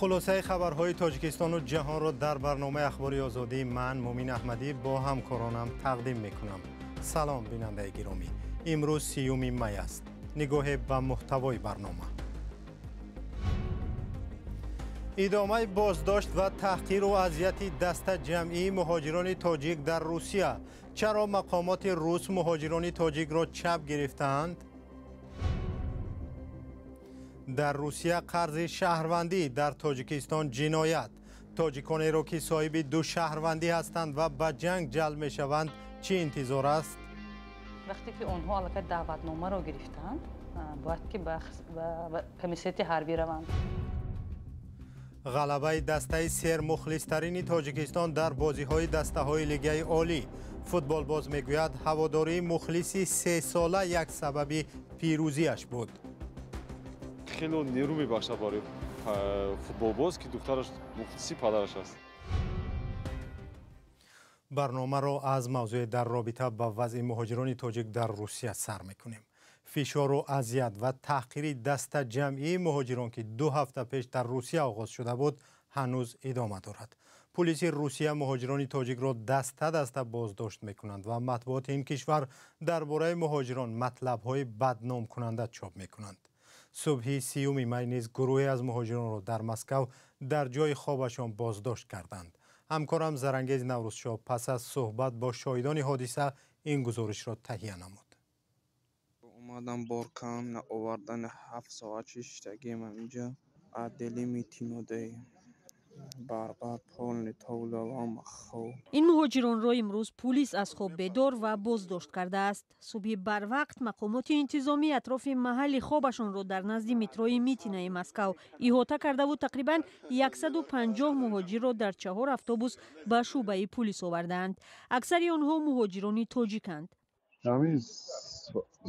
Хулосаи хабарҳои Тоҷикистону ҷаҳонро дар барномаи Ахбори Озодӣ ман, Мумин Аҳмадӣ, бо ҳамкоронам тақдим мекунам. Салом, бинандаи гиромӣ. Имрӯз 30 май аст. Нигоҳе ба муҳтавои барнома. Идомаи боздошт ва таҳқиру азияти дастаҷамъии муҳоҷирони тоҷик дар Русия. Чаро мақомоти рус муҳоҷирони тоҷикро чап гирифтаанд? Дар Русия қарзи шаҳрвандӣ, дар Тоҷикистон ҷиноят. Тоҷиконеро, ки соҳиби ду шаҳрвандӣ ҳастанд ва ба ҷанг ҷалб мешаванд, чӣ интизор аст? Вақте ки онҳо аллакай даъватномаро гирифтаанд, бояд ки ба комиссариати ҳарбӣ раванд. Ғалабаи дастаи сермухлистарини Тоҷикистон дар бозиҳои дастаҳои Лигаи Олӣ. Футболбоз мегӯяд, ҳаводории мухлиси сесола як сабаби пирӯзиаш буд. Хеле нерӯ мебахшад барои футболбоз, ки духтараш мухлиси падараш аст. Барномаро аз мавзӯе дар робита ба вазъи муҳоҷирони тоҷик дар Русия сар мекунем. Фишору азият ва таҳқири дастаҷамъии муҳоҷирон, ки 2 ҳафта пеш дар Русия оғоз шуда буд, ҳанӯз идома дорад. Пулиси Русия муҳоҷирони тоҷикро даста даста боздошт мекунанд ва матбуоти ин кишвар дар бораи муҳоҷирон матлабҳои бадномкунанда чоп мекунанд. Субҳи 30 май низ гурӯҳе аз муҳоҷиронро дар Москав дар ҷои хобашон боздошт карданд. Ҳамкорам Зарангез Наврӯзшоҳ пас аз суҳбат бо шоҳидони ҳодиса ин гузоришро таҳия намуд. Омадам бор кам наовардани 7 соат шиштагиам инҷа. Отдели Митинодаи барбар полни тавлавам хоб. Ин муҳоҷиронро имрӯз пулис аз хоб бедор ва боздошт кардааст. Субҳи барвақт мақомоти интизомӣ атрофи маҳалли хобашонро дар назди метрои Митинаи Москав иҳота кардаву тақрибан 150 муҳоҷирро дар 4 автобус ба шӯъбаи пулис овардаанд. Аксари онҳо муҳоҷирони тоҷиканд. Ҳамин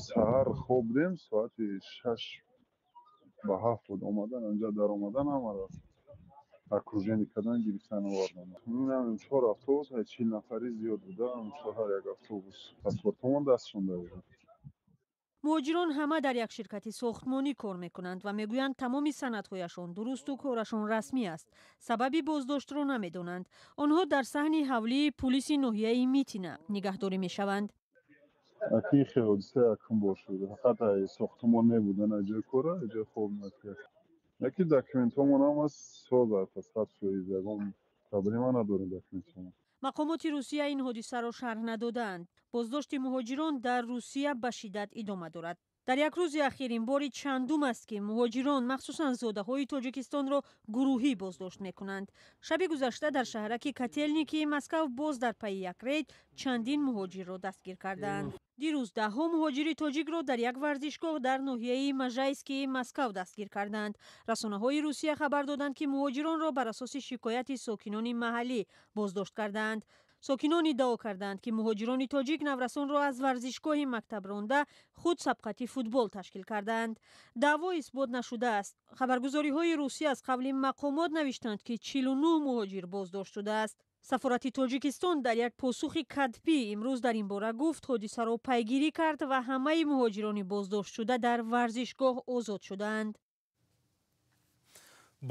саҳар хоб будем, соати 6 ба 7 буд, омадан инҷа, даромадан, ҳамаро окружение кардан, гирифтан, овардан. Инам чор автобус, 40 нафарӣ зиёд буда, ҳар як автобус паспортҳомон дастшон дорад. Муҳоҷирон ҳама дар як ширкати сохтмонӣ кор мекунанд ва мегӯянд, тамоми санадҳояшон дурусту корашон расмӣ аст. Сабаби боздоштро намедонанд. Онҳо дар саҳни ҳавлии пулиси ноҳияи Митина нигаҳдорӣ мешаванд. Аки хел ҳодиса якум бор шуд. Фақат сохтмон небудан, ҷои кора, ҷои хоб накард. Яки документҳомон ҳам аст, соз аст, 100%, ягон проблема надорем документҳомон. Мақомоти Русия ин ҳодисаро шарҳ надодаанд. Боздошти муҳоҷирон дар Русия ба шиддат идома дорад. Дар як рӯзи ахир ин бори чандум аст, ки муҳоҷирон, махсусан зодаҳои Тоҷикистонро, гурӯҳӣ боздошт мекунанд. Шаби гузашта дар шаҳраки Котелникии Москав боз дар пайи як рейд чандин муҳоҷирро дастгир кардаанд. Дирӯз даҳҳо муҳоҷири тоҷикро дар як варзишгоҳ дар ноҳияи Можайскии Москав дастгир карданд. Расонаҳои Русия хабар доданд, ки муҳоҷиронро бар асоси шикояти сокинони маҳаллӣ боздошт кардаанд. Сокинон иддао карданд, ки муҳоҷирони тоҷик наврасонро аз варзишгоҳи мактаб ронда, худ сабқати футбол ташкил кардаанд. Даъво исбот нашудааст. Хабаргузориҳои Русия аз қавли мақомот навиштанд, ки 49 муҳоҷир боздошт шудааст. Сафорати Тоҷикистон дар як посухи катбӣ имрӯз дар ин бора гуфт, ҳодисаро пайгирӣ кард ва ҳамаи муҳоҷирони боздоштшуда дар варзишгоҳ озод шудаанд.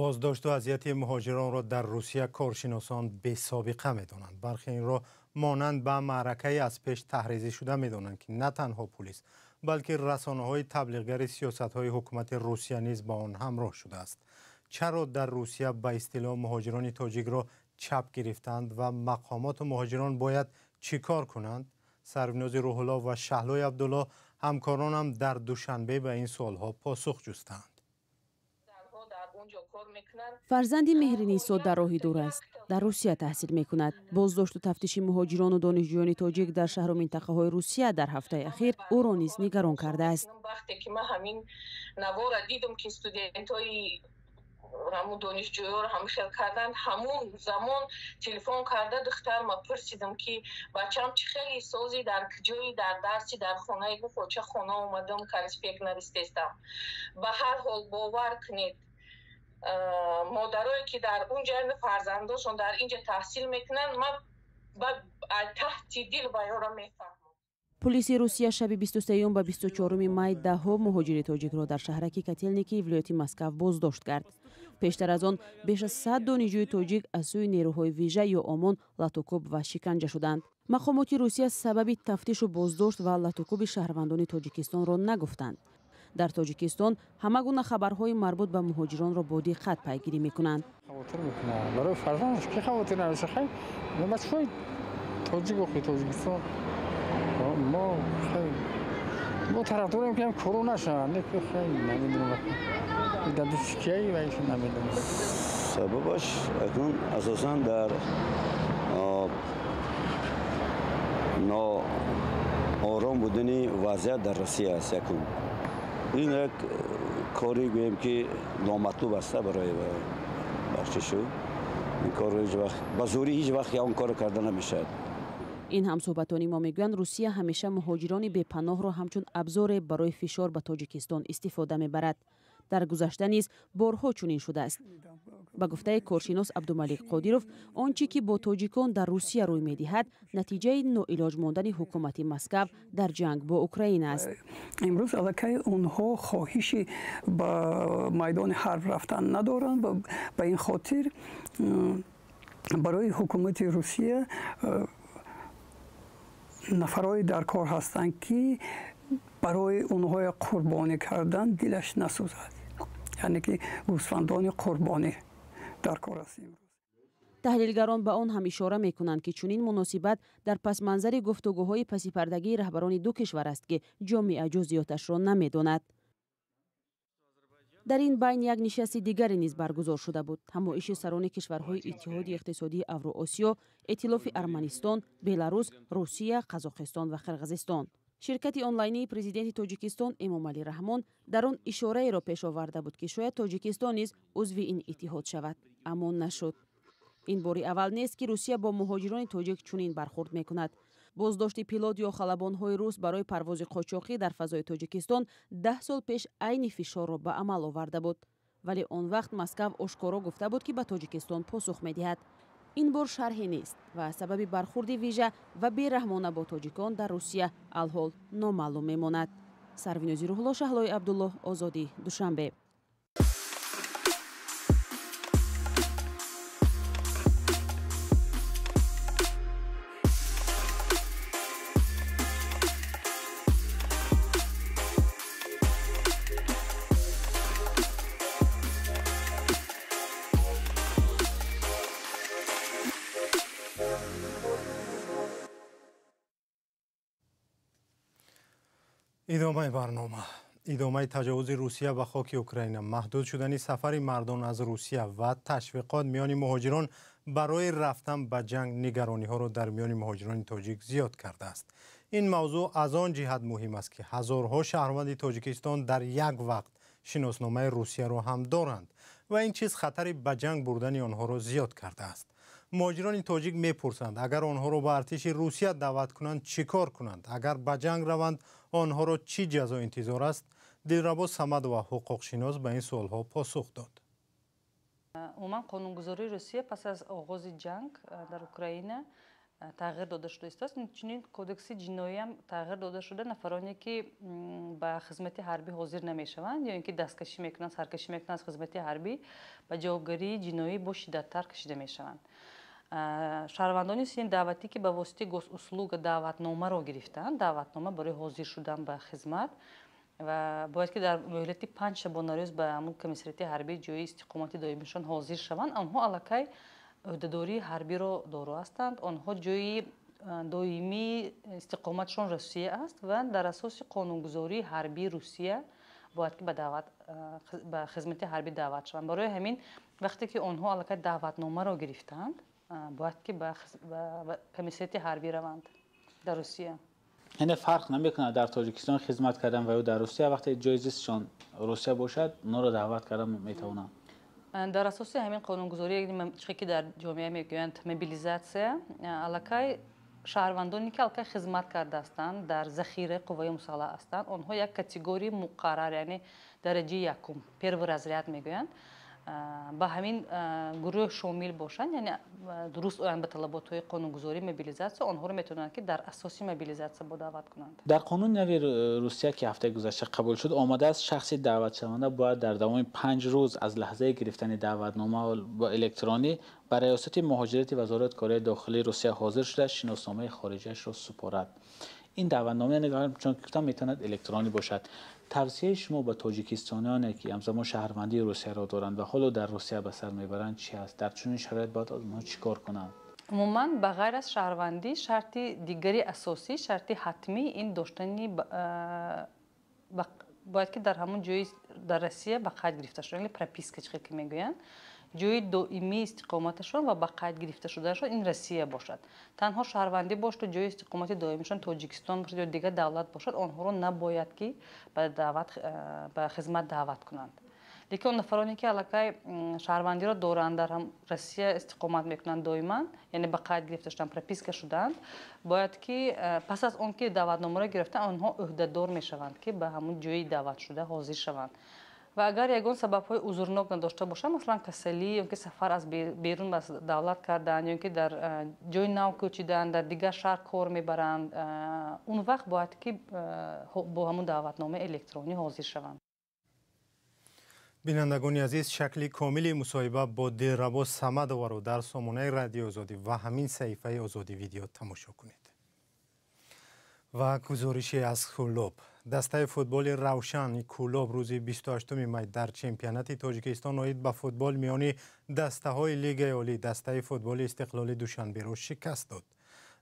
Боздошту азияти муҳоҷиронро дар Русия коршиносон бесобиқа медонанд. Бархе инро монанд ба маъракаи аз пеш таҳризӣ шуда медонанд, ки на танҳо пулис, балки расонаҳои таблиғгари сиёсатҳои ҳукумати Русия низ ба он ҳамроҳ шудааст. Чаро дар Русия ба истилоҳ муҳоҷирони тоҷикро чап гирифтанд ва мақомоту муҳоҷирон бояд чӣ кор кунанд? Сарвинози Рӯҳулло ва Шаҳлои Абдулло, ҳамкоронам дар Душанбе, ба ин суолҳо посух ҷустанд. Фарзанди Меҳринисо дар роҳи дур аст, дар Русия таҳсил мекунад. Боздошту тафтиши муҳоҷирону донишҷӯёни тоҷик дар шаҳру минтақаҳои Русия дар ҳафтаи ахир ӯро низ нигарон кардааст. Вақте ки ман ҳамин навора дидам, ки студентҳои ҳамун донишҷӯёро ҳамин хел карданд, ҳамун замон телефон карда духтарма пурсидам, ки бачам, чӣ хеле сози, дар куҷои, дар дарси, дар хонаи? Гуфт: «Оча, хона омадам, конспект навистестам». Ба ҳар ҳол, бовар кунед, модарое ки дар унҷа фарзандошон дар инҷа таҳсил мекунанд, ман таҳти дил ба ёро мефаҳмам. Пулиси Русия шаби 23 ба 24 май даҳҳо муҳоҷири тоҷикро дар шаҳраки Котелникии вилояти Москав боздошт кард. Пештар аз он беш аз 100 донишҷӯи тоҷик аз сӯи нерӯҳои вижа ё ОМОН латукӯб ва шиканҷа шуданд. Мақомоти Русия сабаби тафтишу боздошт ва латукӯби шаҳрвандони Тоҷикистонро нагуфтанд. Дар Тоҷикистон ҳама гуна хабарҳои марбут ба муҳоҷиронро бо диққат пайгирӣ мекунанд. Хавотир мекунад. Барои фарзандаш ки хавотир намешавад? Хай, бачаҳои тоҷик охи Тоҷикистон мо хай мо тарафдорем, ки кору нашавад. Не, хай намедонам. Дадушкияи ва ишо намедонам. Сабабаш акнун асосан дар ноором будани вазъият дар Россия аст. Якум ин як кори гӯем ки номатлуб аст барои бахшишу ин корро ҳеҷ вақт ба зӯрӣ ҳеҷ вақт он корро карда намешавад. Ин ҳамсӯҳбатони мо мегӯянд, Русия ҳамеша муҳоҷирони бепаноҳро ҳамчун абзоре барои фишор ба Тоҷикистон истифода мебарад. Дар гузашта низ борҳо чунин шудааст. Ба гуфтаи коршинос Абдумалик Қодиров, он чӣ ки бо тоҷикон дар Русия рӯй медиҳад, натиҷаи ноилоҷ мондани ҳукумати Москав дар ҷанг бо Украина аст. Имрӯз аллакай онҳо хоҳиши ба майдони ҳарб рафтан надоранд ва ба ин хотир барои ҳукумати Русия нафарҳое дар кор ҳастанд, ки барои онҳоя қурбонӣ кардан дилаш насӯзад, яъне ки гӯсфандони қурбонӣ дар кор аст имрӯз. Таҳлилгарон ба он ҳам ишора мекунанд, ки чунин муносибат дар пасманзари гуфтугӯҳои пасипардагии раҳбарони ду кишвар аст, ки ҷомеа ҷузъиёташро намедонад. Дар ин байн як нишасти дигаре низ баргузор шуда буд: ҳамоиши сарони кишварҳои Иттиҳоди иқтисодии Авроосиё, Эътилофи Арманистон, Беларус, Русия, Қазоқистон ва Қирғизистон. Ширкати онлайнии президенти Тоҷикистон Эмомалӣ Раҳмон дар он ишораеро пеш оварда буд, ки шояд Тоҷикистон низ узви ин иттиҳод шавад, аммо нашуд. Ин бори аввал нест, ки Русия бо муҳоҷирони тоҷик чунин бархурд мекунад. Боздошти пилот ё халабонҳои рус барои парвози қочоқӣ дар фазои Тоҷикистон 10 сол пеш айни фишорро ба амал оварда буд, вале он вақт Москав ошкоро гуфта буд, ки ба Тоҷикистон посух медиҳад. Ин бор шарҳе нест ва сабаби бархурди вижа ва бераҳмона бо тоҷикон дар Русия алҳол номаълум мемонад. Сарвинози Рӯҳулло, Шаҳлои Абдуллоҳ, Озодӣ, Душанбе. Идомаи барнома. Идомаи таҷовузи Русия ба хоки Украина, маҳдуд шудани сафари мардон аз Русия ва ташвиқот миёни муҳоҷирон барои рафтан ба ҷанг нигарониҳоро дар миёни муҳоҷирони тоҷик зиёд кардааст. Ин мавзӯъ аз он ҷиҳат муҳим аст, ки ҳазорҳо шаҳрванди Тоҷикистон дар як вақт шиносномаи Русияро ҳам доранд ва ин чиз хатари ба ҷанг бурдани онҳоро зиёд кардааст. Муҳоҷирони тоҷик мепурсанд, агар онҳоро ба артиши Русия даъват кунанд, чӣ кор кунанд? Агар ба ҷанг раванд, онҳоро чӣ ҷазо интизор аст? Дилрабо Самадова, ҳуқуқшинос, ба ин суолҳо посух дод. Умуман, қонунгузории Русия пас аз оғози ҷанг дар Украина тағйир дода шуда истааст. Инчунин кодекси ҷиноиам тағйир дода шуда. Нафароне ки ба хизмати ҳарбӣ ҳозир намешаванд ё ин ки дасткашӣ мекунанд, саркашӣ мекунанд аз хизмати ҳарбӣ, ба ҷавобгарии ҷиноӣ бо шиддаттар кашида мешаванд. Шаҳрвандони синни даъватӣ, ки ба воситаи госуслуга даъватномаро гирифтанд, даъватнома барои ҳозир шудан ба хизмат, ва бояд ки дар муҳлати 5 шабонарӯз ба ҳамун комиссариати ҳарбии ҷои истиқомати доимишон ҳозир шаванд, онҳо аллакай ӯҳдадории ҳарбиро доро ҳастанд. Онҳо ҷои доимии истиқоматшон Русия аст ва дар асоси қонунгузории ҳарбии Русия бояд ки ба хизмати ҳарбӣ даъват шаванд. Барои ҳамин вақте ки онҳо аллакай даъватномаро гирифтанд, бояд ки ба комиссариати ҳарбӣ раванд дар Русия. Яъне фарқ намекунад дар Тоҷикистон хизмат кардан ва ё дар Русия, вақте ҷои зистшон Русия бошад, онҳоро даъват кардан метавонанд. Дар асоси ҳамин қонунгузорӣ, чизе ки дар ҷомеа мегӯянд мобилизатсия, аллакай шаҳрвандоне ки аллакай хизмат кардаастанд, дар захираи қувваи мусаллаҳ ҳастанд, онҳо як категорияи муқаррар, яъне дараҷаи якум, первый разряд мегӯянд, ба ҳамин гурӯҳ шомил бошанд, яъне дуруст оянд ба талаботҳои қонунгузории мобилизатсия, онҳоро метавонанд ки дар асоси мобилизатсия бо даъват кунанд. Дар қонуни нави Русия, ки ҳафтаи гузашта қабул шуд, омадааст шахси даъватшаванда бояд дар давоми 5 рӯз аз лаҳзаи гирифтани даъватнома электронӣ ба раёсати муҳоҷирати Вазорати корҳои дохилии Русия ҳозир шуда шиносномаи хориҷиашро супорад. Ин даъватнома, чун гуфтам, метавонад электронӣ бошад. Тавсияи шумо ба тоҷикистониёне ки ҳамзамон шаҳрвандии Русияро доранд ва ҳоло дар Русия ба сар мебаранд чи аст? Дар чунин шароит бояд онҳо чӣ кор кунанд? Умуман, ба ғайр аз шаҳрвандӣ, шарти дигари асосӣ, шарти ҳатмӣ ин доштани бояд ки дар ҳамон ҷои дар Россия ба қайд гирифта шуда, яъне прописка чӣ ки мегӯянд, ҷои доимии истиқоматашон ва ба қайд гирифта шудаашон ин Россия бошад. Танҳо шаҳрвандӣ бошад, ҷои истиқомати доимишон Тоҷикистон бошад ё дигар давлат бошад, онҳоро набояд ки ба хизмат даъват кунанд. Лекин он нафароне ки аллакай шаҳрвандиро доранд, дар Россия истиқомат мекунанд доиман, яъне ба қайд гирифта шуданд, прописка шудаанд, бояд ки пас аз он ки даъватномаро гирифтанд, онҳо ӯҳдадор мешаванд ки ба ҳамон ҷои даъватшуда ҳозир шаванд. Ва агар ягон сабабҳои узрнок надошта бошанд, масалан касалӣ ё ки сафар аз берун аз давлат кардан ё ки дар ҷои нав кӯчидан, дар дигар шаҳр кор мебаранд, он вақт бояд ки бо ҳамон даъватномаи электронӣ ҳозир шаванд. Бинандагони азиз, шакли комили мусоҳиба бо Дилрабо Самадоваро дар сомонаи Радиои Озодӣ ва ҳамин саҳифаи Озодӣ видео тамошо кунед. Ва гузорише аз Кӯлоб. Дастаи футболи Равшани Кӯлоб рӯзи 28 май дар чемпионати Тоҷикистон оид ба футбол миёни дастаҳои Лигаи Олӣ дастаи футболи Истиқлоли Душанберо шикаст дод.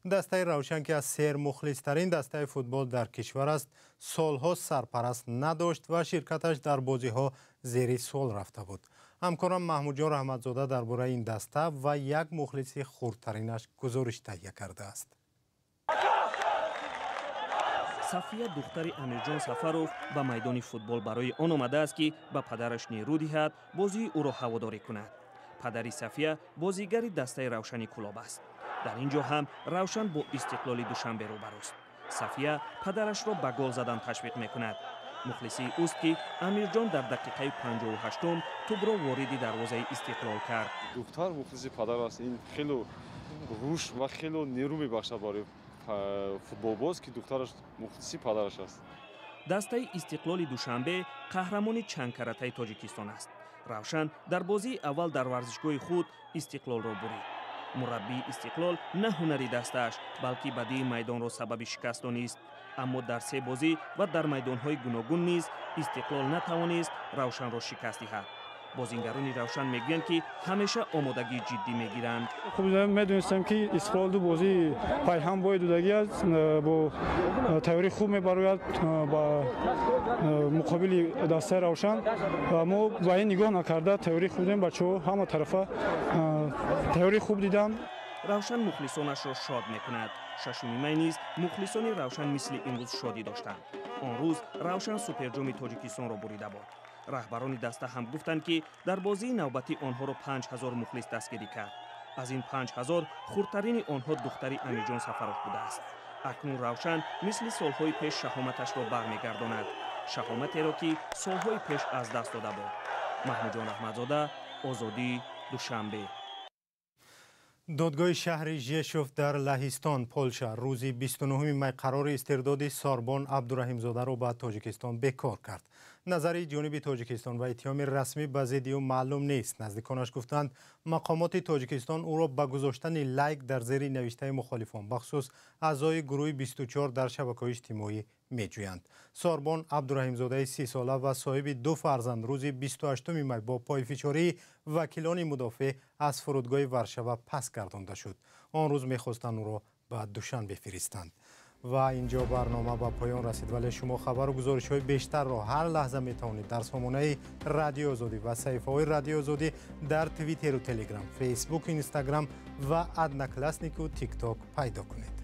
Дастаи Равшан, ки аз сермухлистарин дастаи футбол дар кишвар аст, солҳо сарпараст надошт ва ширкаташ дар бозиҳо зери суол рафта буд. Ҳамкорам Маҳмудҷон Раҳматзода дар бораи ин даста ва як мухлиси хурдтаринаш гузориш таҳия кардааст. Сафия, духтари Амирҷон Сафаров, ба майдони футбол барои он омадааст, ки ба падараш нерӯ диҳад, бозии ӯро ҳаводорӣ кунад. Падари Сафия бозигари дастаи Равшани Кӯлоб аст. Дар ин ҷо ҳам Равшан бо Истиқлоли Душанбе рӯбарӯст. Сафия падарашро ба гол задан ташвиқ мекунад. Мухлисии ӯст, ки Амирҷон дар дақиқаи 58-ум тӯбро вориди дарвозаи Истиқлол кард. Духтар мухлиси падар аст. Ин хело рушд ва хело нерӯ мебахшад барои футболбоз, ки духтараш мухлиси падараш аст. Дастаи Истиқлоли Душанбе қаҳрамони чандкаратаи Тоҷикистон аст. Равшан дар бозии аввал дар варзишгоҳи худ Истиқлолро бурид. Мураббии Истиқлол на ҳунари дастааш, балки бадии майдонро сабаби шикаст донист. Аммо дар се бозӣ ва дар майдонҳои гуногун низ Истиқлол натавонист Равшанро шикаст диҳад. Бозингарони Равшан мегӯянд, ки ҳамеша омодагии ҷиддӣ мегиранд. Хуб медонистем, ки Истиқлол ду бозии пайҳам бои додагӣ аст, бо тайёрии хуб мебарояд ба муқобили дастаи Равшан ва мо ба ин нигоҳ накарда тайёрии хуб дидем. Бачаҳо ҳама тарафа тайёрии хуб диданд. Равшан мухлисонашро шод мекунад. 6 май низ мухлисони Равшан мисли имрӯз шодӣ доштанд. Он рӯз Равшан суперҷоми Тоҷикистонро бурида буд. Раҳбарони даста ҳам гуфтанд, ки дар бозии навбатӣ онҳоро 5000 мухлис дастгирӣ кард. Аз ин 5000 хурдтарини онҳо духтари Амирҷон Сафаров будааст. Акнун Равшан мисли солҳои пеш шаҳоматашро бармегардонад. Шаҳоматеро, ки солҳои пеш аз даст дода буд. Маҳмудҷон Раҳматзода, Озодӣ, Душанбе. Додгоҳи шаҳри Жешов дар Лаҳистон, Полша, рӯзи 29 май қарори истирдоди Сорбон Абдураҳимзодаро ба Тоҷикистон бекор кард. Назари ҷониби Тоҷикистон ва иттиҳоми расмӣ ба зидди ӯ маълум нест. Наздиконаш гуфтанд, мақомоти Тоҷикистон ӯро ба гузоштани лайк дар зери навиштаи мухолифон, бахусус аъзои гурӯҳи 24 дар шабакаҳои иҷтимоӣ меҷӯянд. Сорбон Абдураҳимзодаи 30сола ва соҳиби ду фарзанд рӯзи 28 май бо пойфишории вакилони мудофеъ аз фурудгоҳи Варшава пас гардонда шуд. Он рӯз мехостанд ӯро ба Душанбе фиристанд. Ва инҷо барнома ба поён расид, вале шумо хабару гузоришҳои бештарро ҳар лаҳза метавонед дар сомонаи Радиои Озодӣ ва саҳифаҳои Радиои Озодӣ дар Твиттеру Телеграм, Фейсбук, Инстаграм ва Однокласснику Тикток пайдо кунед.